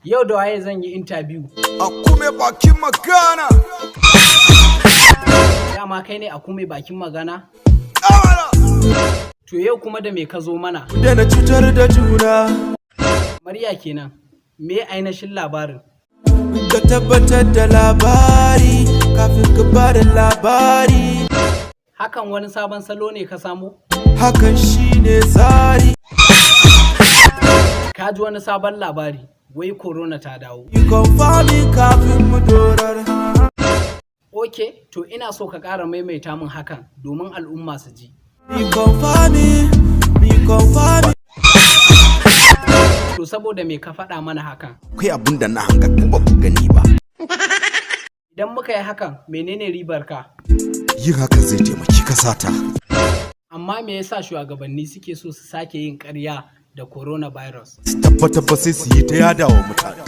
Yau da waye zan yi interview? Akume bakin magana. Dama kai ne Akume bakin magana? Ƙara. To yau kuma da me ka zo mana? Daina cutar da juna. Murya kenan. Me ainihin labarin? Ka tabbatar da labari kafin ka bada labari. Hakan wani sabon salo ne ka samo? Hakan shine tsari. Ka ji wani sabon labari, wai corona ta dawo. Yi confirming kafin mu dorar. Ok, to ina so ka ƙara maimaita min hakan domin al'umma su ji. Yi confirming, yi confirming. To saboda me ka faɗa mana hakan? Akwai abin da na hanga ku ba ku gani ba. Idan muka yi hakan, menene ribar ka? Yin hakan zai taimaki kasata. Amma me yasa shugabanni suke so su sake yin ƙarya da coronavirus? Su tabbatar ba sai su yi ta yada wa mutane.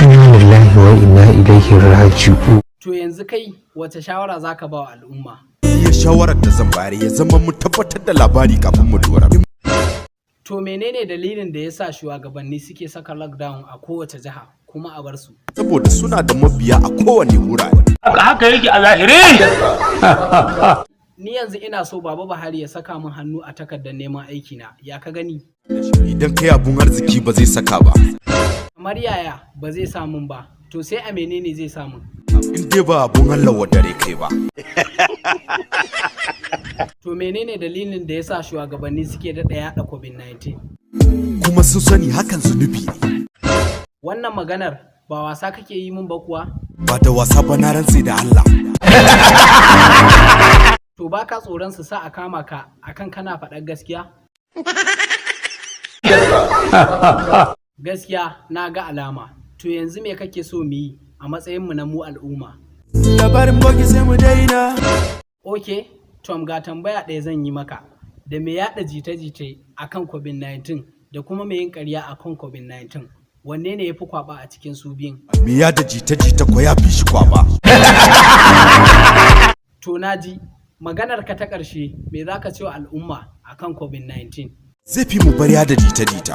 Inna lillahi wa inna ilaihi raji'un. To yanzu kai wace shawara zaka ba wa al'umma? Iya shawarar da zan bayar, ya zama mu tabbatar da labari kafin mu dora. To menene dalilin da yasa shugabanni suke saka lockdown a kowace jiha kuma a bar su? Saboda suna da mabiya a kowane wurare. Haka yake a zahiri. Ni yanzu ina so Baba Buhari ya saka min hannu a takardar neman aiki na. Ya ka gani? Idan kai abun arziki, ba zai saka ba. Kamar yaya ba zai sa mun ba? To sai a menene zai sa mun? In dai ba abun Allah wa dare kai ba. To menene dalilin da yasa shugabanni suke daɗa yaɗa COVID-19? Kuma sun sani hakan zunubi ne. Wannan maganar ba wasa kake yi mun ba kuwa? Ba da wasa ba, na rantse da Allah. To baka tsoron su sa a kama ka akan kana faɗar gaskiya? Gaskiya na ga alama. To yanzu me kake so mu yi a matsayinmu na mu al'umma? Labarin bogi sai mu daina. Ok, Tom, ga tambaya ɗaya zan yi maka. Da me yaɗa jita-jita akan COVID-19 da kuma mai yin ƙarya akan COVID-19, wanne ne ya fi kwaɓa a cikin su biyun? Me yada jita-jita ko ya fi shi kwaba. To na ji, maganar ka ta ƙarshe, me za ka ce wa al'umma akan COVID-19? Zai fi mu bar yada jita-jita.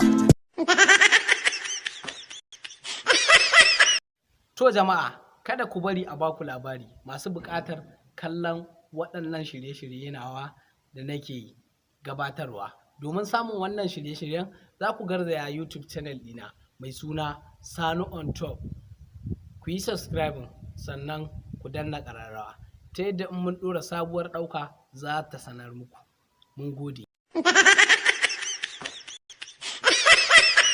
To jama'a, kada ku bari a baku labari. Masu buƙatar kallon waɗannan shirye-shirye nawa da nake gabatarwa. Domin samun wannan shirye-shiryen, za ku garzaya YouTube channel ɗina mai suna Sani on Top. Ku yi subscribing sannan ku danna ƙararrawa ta yadda in mun ɗora sabuwar ɗauka za ta sanar muku. Mun gode.